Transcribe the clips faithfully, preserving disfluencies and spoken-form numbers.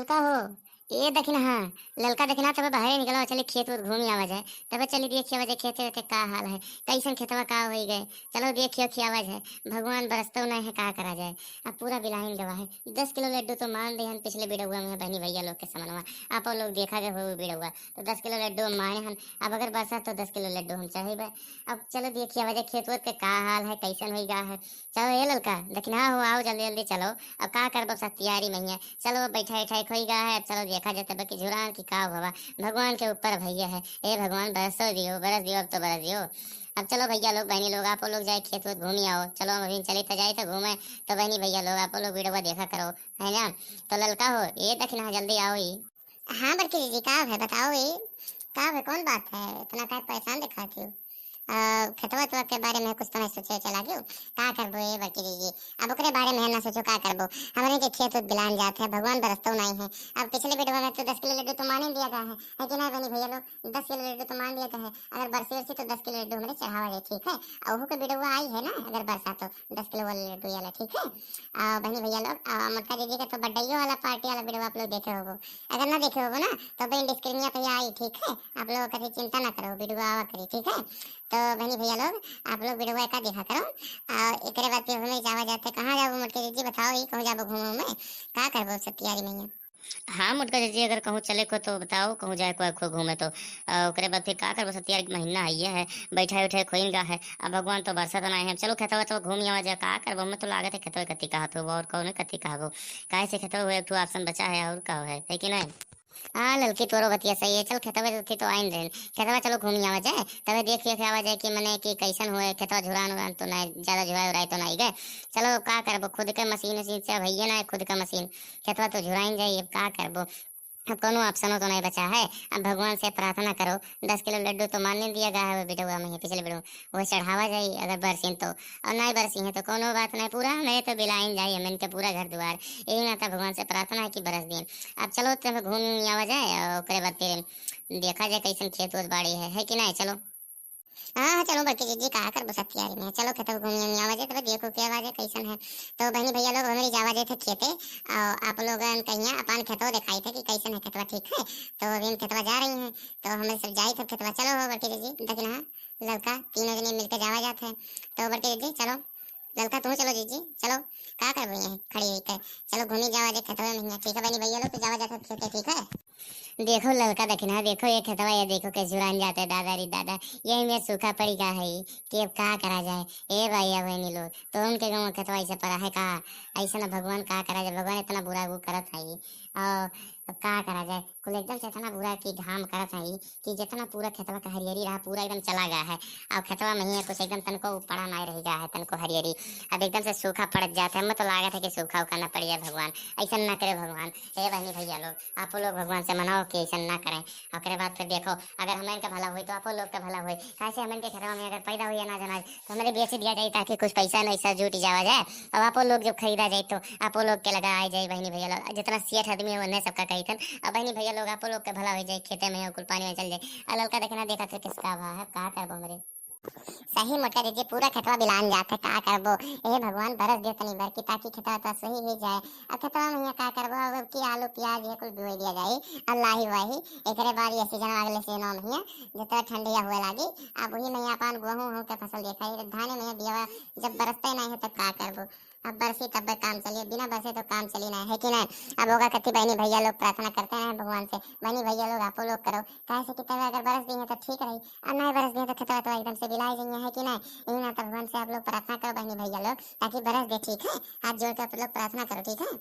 ललका हो, ए दखिनहा, ललका दखिनहा, तबे बाहरे निकलो, चली खेत उत घूमी आवा जाए, तबे चली देखी आवा जाए खेते वेते का हाल है, कैसन खेतवा का होई गए, चलो देखियो खियावा जाए। भगवान बरसतो नहीं है, का करा जाए। अब पूरा बिलाइन गवा है। दस किलो लड्डू तो मान दे हन पिछले बिड़ौआ में बहनी भैया लोग के समनवा, आप लोग देखा गए हो बिड़ौआ, तो दस किलो लड्डू माने हन। अब अगर बरसा तो दस किलो लड्डू हम चाहेबे। अब चलो देखिए वजह खेत वेत के का हाल है, कैसन होई गा है। चलो ए ललका, दखिनहा हो, आओ जल्दी जल्दी चलो। अब का करबो सब तैयारी में ही है। चलो बैठा बैठा एक होई गा है, अब चलो देखा जाए तब कि झुरान की का हुआ। भगवान के ऊपर भैया है, ए भगवान बरसो दियो, बरस दियो, अब तो बरस दियो। अब चलो भैया लोग, बहनी लोग, आप लोग जाए खेत वेत घूमी आओ। चलो हम अभी चली तो जाए तो घूमे, तो बहनी भैया लोग आप लोग वीडियो देखा करो, है ना। तो ललका हो, ए दखिनहा, जल्दी आओ ही। हाँ बड़की जीजी, का है बताओ ही, का है, कौन बात है, इतना काहे परेशान दिखाती हो? आ, खेतवा वेतवा के बारे में कुछ तो नहीं सोचे चला गयो? का करबो ए बड़की जीजी, अब ओकरे बारे में ना सोचो, का करबो? हमरे के खेत उत बिलान जात है, भगवान बरसतो नहीं है। अब पिछले वीडियो में तो दस किलो लड्डू तो माने दिया गया है, है कि नहीं बहनी भैया लोग? दस किलो लड्डू तो मान दिया गया है, अगर बरसी उरसी तो दस किलो लड्डू हमरे चढ़ावा जाए, ठीक है? और ओहू के वीडियो आई है ना, अगर बरसा तो दस किलो वाला लड्डू वाला, ठीक है? आ, बहनी भैया लोग, आ, मोटका जीजी का तो बर्थडे वाला पार्टी वाला वीडियो आप लोग देखे होगो, अगर ना देखे होगो ना तो बहन डिस्क्रीनिया पे आई, ठीक है? आप लोग कभी चिंता ना करो, वीडियो आवा करी, ठीक है? तो बहनी भैया लोग, आप लोग वीडियो का देखा करो। आ, एकरे बाद फिर हमें जावा जाते, कहाँ जाबो मोटके जीजी बताओ ही, कहूँ जाबो घूमे में, का करबो सब तैयारी में? हाँ मोटका जीजी, अगर कहूँ चले को तो बताओ, कहूँ जाए को, को घूमे तो। आ, ओकरे बाद फिर का करबो सब तैयारी के महीना है, ये है, बैठा उठे खोइन गा है, अब भगवान तो बरसा तो नहीं है। चलो खेतवा तो घूम आवा जा, का करबो, मैं तो लागत है खेतवा कत्ती कहत हो और कौन कत्ती कहबो, काहे से खेतवा हुए एक ठो ऑप्शन बचा है और का है, है कि नहीं? हाँ ललकी, तोरो बतिया सही है। चल खेतवा उती तो आइन रहे, खेतवा चलो घूमी आवा जाए, तबे देख के आवा जाए कि मने कि कैसन हुए खेतवा, झुरान उरान तो नहीं, ज्यादा झुराए उराए तो नहीं गए। चलो का करबो, खुद के मशीन उशीन से भैया ना है, खुद का मशीन, खेतवा तो झुराइन जाई, अब का करबो, अब कोनो ऑप्शनो तो नहीं बचा है। अब भगवान से प्रार्थना करो, दस किलो लड्डू तो माने दिया गया है वो बिडुआ में, पिछले बिडुआ, वह चढ़ावा जाई अगर बरसीन तो, और नहीं बरसी है तो कोनो बात नहीं, पूरा हमें तो बिलाइन जाई, हमन के पूरा घर दुआर। यही नाता भगवान से प्रार्थना है कि बरस दिन। अब चलो तब घूम आवा जाए और ओकरे बाद फिर देखा जाए कैसन खेत वेत बाड़ी है, है कि नहीं? चलो। हाँ हाँ, चलो बड़की जीजी, का करबो सब तैयारी में, चलो खेतवा घूमी उमी आवा जाए, तब देखो के आवा जाए कैसन है। तो बहनी भैया लोग, हमरी जावा जाए थे खेते, और आप लोगन कहिया अपन खेतवा दिखाई थे कि कैसन है खेतवा, ठीक है? तो अभी हम खेतवा जा रही हैं, तो हमरे सब जाई थे खेतवा। चलो हो बड़की जीजी, दखिनहा, ललका, तीनों जने मिलके जावा जात है। तो बड़की जीजी चलो, ललका तू चलो जीजी, चलो, का करबो ये खड़ी हुई के, चलो घूमी जावा जाए खेतवा में, ठीक है बहनी भैया लोग, तो जावा जाए थे खेते, ठीक है? देखो ललका दखिनहा, देखो ये खेतवा, ये देखो कैसे झुरान जाते, दादा रे दादा, यही में सूखा पड़ी गा है कि अब का करा जाए। ए भैया बहनी लोग, तो उनके गाँव खेतवा ऐसे पड़ा है का? ऐसा ना भगवान, का करा जाए, भगवान इतना बुरा वो करत है। और अब का करा जाए, कुल एकदम से इतना बुरा कि घाम करत है कि जितना पूरा खेतवा का हरियरी रहा, पूरा एकदम चला गया है। और खेतवा में ही कुछ एकदम तनको पड़ा नहीं रह गया है, तनको हरियरी। अब एकदम से सूखा पड़ जाता है, मैं तो लागत है कि सूखा उखा ना पड़ जाए भगवान, ऐसा ना करे भगवान। हे बहनी भैया लोग, आप लोग भगवान से मनाओ कि ऐसा ना करें। ओकरे बाद फिर देखो, अगर हमन के भला होई तो आपो लोग के भला होई। काहे से हमन के खेतवा में अगर पैदा होई अनाज अनाज, तो हमरे बेच दिया जाई, ताकि कुछ पैसा न ऐसा जुट जावा जाए। अब आपो लोग जब खरीदा जाई तो आपो लोग के लगा आ जाई बहनी भैया लोग। जितना सेठ आदमी है उन्हें सबका कही थन। अब बहनी भैया लोग, आपो लोग के भला हो जाए, खेते में हो कुल पानी में चल जाए। अब ललका देखना, देखा थे किसका भा है, का करबो हमरे। सही मोटका जीजी, पूरा खेतवा बिलान जात है, का करबो? ए भगवान, बरस दे तनी बरकी, ताकि खेतवा तो सही ही जाए। अब खेतवा में हियाँ का करबो, अब की आलू प्याज ये कुल बोए दिया जाई, अल्लाह ही वाही। एकरे बाद ये सीजन, अगले सीजन में हियाँ जितना ठंडिया हुए लागी, अब वही में अपन गेहूँ, गेहूँ के फसल देखा ही, धाने में बियावा जब बरसते नहीं है तब का करबो? अब बरसी तब काम चलिए, बिना बरसे तो काम चली ना, है कि नहीं? अब होगा कथी बहनी भैया लोग प्रार्थना करते हैं भगवान से, बहनी भैया लोग आपो लोग करो, काहे से कि तब अगर बरस दी है तो ठीक रही, और नहीं बरस दी है तो खेतवा तो एकदम से बिलाई जाइए, है कि नहीं? यही ना तो भगवान से आप लोग प्रार्थना करो बहनी भैया लोग, ताकि बरस दे, ठीक है? हाथ जोड़ के आप लोग प्रार्थना करो, ठीक है?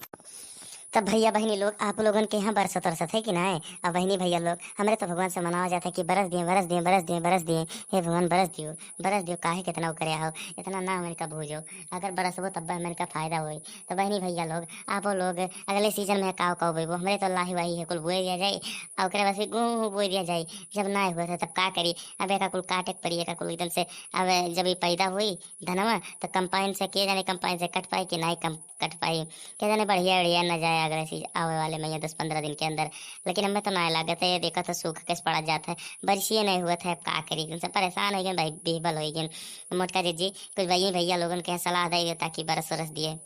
तब भैया बहनी लोग, आप लोगन के यहाँ बरसत वरसत है कि नहीं? अब बहनी भैया लोग, हमरे तो भगवान से मनावा जाता है कि बरस दिए, बरस दिए, बरस दिए, बरस दिए। हे भगवान, बरस दियो, बरस दियो, काहे कितना वो करे आओ, इतना ना हमन का भूजो। अगर बरसबो तब हमन का फायदा होई। तो बहनी भैया लोग, आपो लोग अगले सीजन में काव काव बोइबो, हमरे तो लाही वाही है, कुल बोए दिया जाए, और ओकरे बाद फिर गेहूँ बोए दिया जाए। जब ना हुआ था तब का करी? अब एका कुल काटे के पड़ी, एका कुल एकदम से। अब जब ये पैदा हुई धनवा, तो कंपाइन से, के जाने कंपाइन से कट पाई कि नहीं कम कट पाई, के जाने बढ़िया बढ़िया न जाए अगले सीज आवे वाले महीने दस पन्द्रह दिन के अंदर। लेकिन हमें तो नहीं लागत है, ये देखा तो सूख के पड़ा जाता है, बारिश ये नहीं हुआ था। अब का करी, एकदम से परेशान हो गए भाई, बेहबल हो गए। मोटका जीजी, कुछ भाई भैया लोगन के सलाह दे दे ताकि बरस वरस दिए।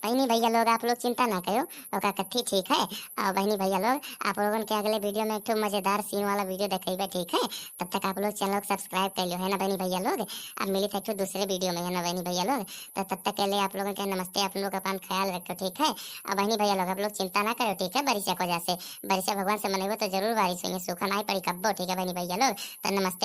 बहिनी भैया लोग, आप लोग चिंता ना करो, ओका कत्थी ठीक है। और बहिनी भैया लोग, आप लोगन के अगले वीडियो में एक ठो मजेदार सीन वाला वीडियो देखेबे, ठीक है? तब तक आप लोग चैनल को सब्सक्राइब कर लियो, है ना बहिनी भैया लोग? अब मिली थे एक ठो दूसरे वीडियो में, है ना बहिनी भैया लोग? तो तब तक के लिए आप लोगन के नमस्ते, आप लोग अपन ख्याल रखो, ठीक है? और बहिनी भैया लोग, आप लोग चिंता ना करो, ठीक है? बरिसा को वजह से, बरिसा भगवान से मनइबो तो जरूर बारिश होइए, सूखा नाहीं पड़ी कब्बो, ठीक है बहिनी भैया लोग? तो नमस्ते।